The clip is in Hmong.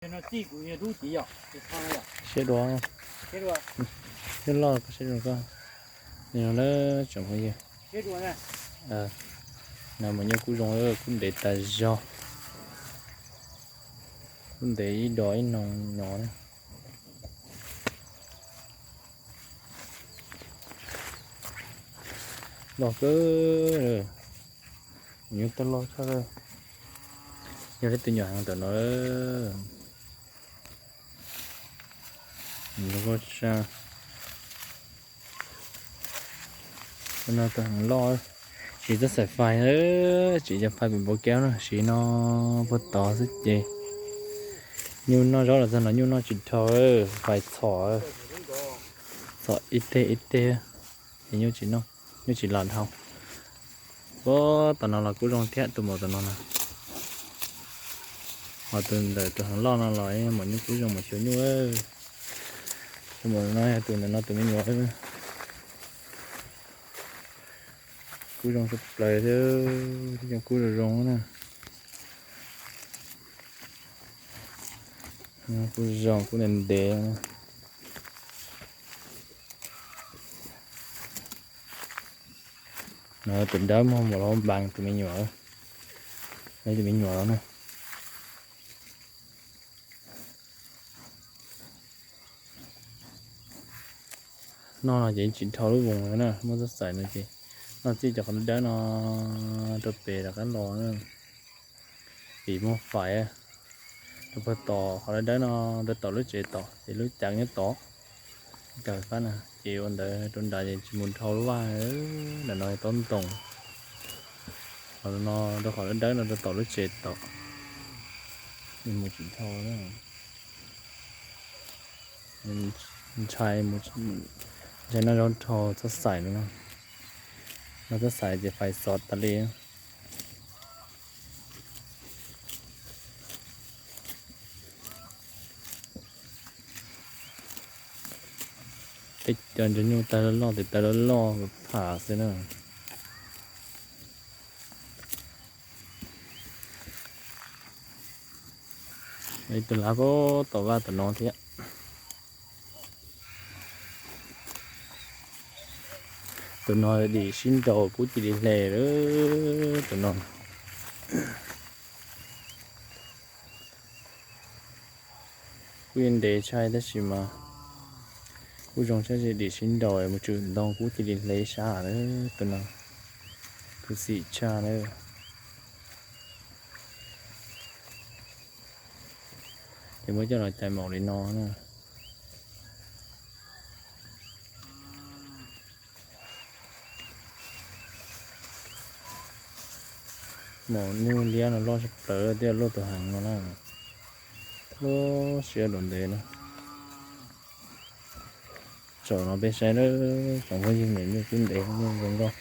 Siab dua, twb loj koj siab dua koj. Li no lawm tsoom phooj ywg, no mas nyuj kub zoo, kub ntev tas zog, kub ntev ib dos ib noog no. Loj kawg, nyuj tawg loj tshaj. Yog ib tug nyuam heev ntawm no, nyuj loj tshaj. No tus heev loj, siv txoj xaim fais, tsis yog fais pem npau kev na, siv no puag tod xwb ces nyuj noj zaub los txog no nyuj noj tsis dhau, fais txhom, txhom ib teg ib teg ces nyuj tsis noj, nyuj tsis los dhau. Puag tom no los kuj zoo thiab, tus maum tom no na. Ho tus ntawm tus heev loj no los maum nyuj kub zoo mas xyuas nyuj. Tus maum no yog tus ntawm no tus me nyuam. Kub zoo tshaj plaws thiab, cov kub zoo zoo na. Kub zoo kub ntev ntev. No tus dawb muag npaum los npas tus me nyuam, tus me nyuam los na. Noj no ces tsis dhau lub voos na, muaj txoj xaim no ces noj txij cov qhov dawb no rau pem rov qab los na. Vim muaj fais rau puag tom qhov dawb dawb no, rau tom lub tsev tom ces lub cav nyob tod. Cav fab na ces ua ntawd rau nrad ces tsis mus dhau lub vaj. Ntawm no taub ntoos, qhov no rau qhov dawb dawb no rau tom lub tsev tom, mus tsis dhau. Ntshai, ntshai noj zaub dhau txoj xaim no, noj txoj xaim ces fais xov tas li. Peb cov ntsuag nyuj taw loj loj, tes taw loj loj pham xwb na. Ib tug lab puag tom vaj tom no thiab. Tus no dim sib nraus kub cia li hle lawm tus no. Kuj yeej ntev tshaj tab sis mas kuj zoo tshaj, dim sib nraus mus tswm ntoo kub cia li hle sab lawm tus no. Khuv xim tshaj lawm. Ces muab coj los cais maum li no na. Maum nyuj liab no loj tshaj plaws, twb luaj tus heev no na. Lub siab dua ntev na. Tsaum no peb saib lawm tsoom phooj ywg, nyuj kub ntev nyuj zoo nkauj.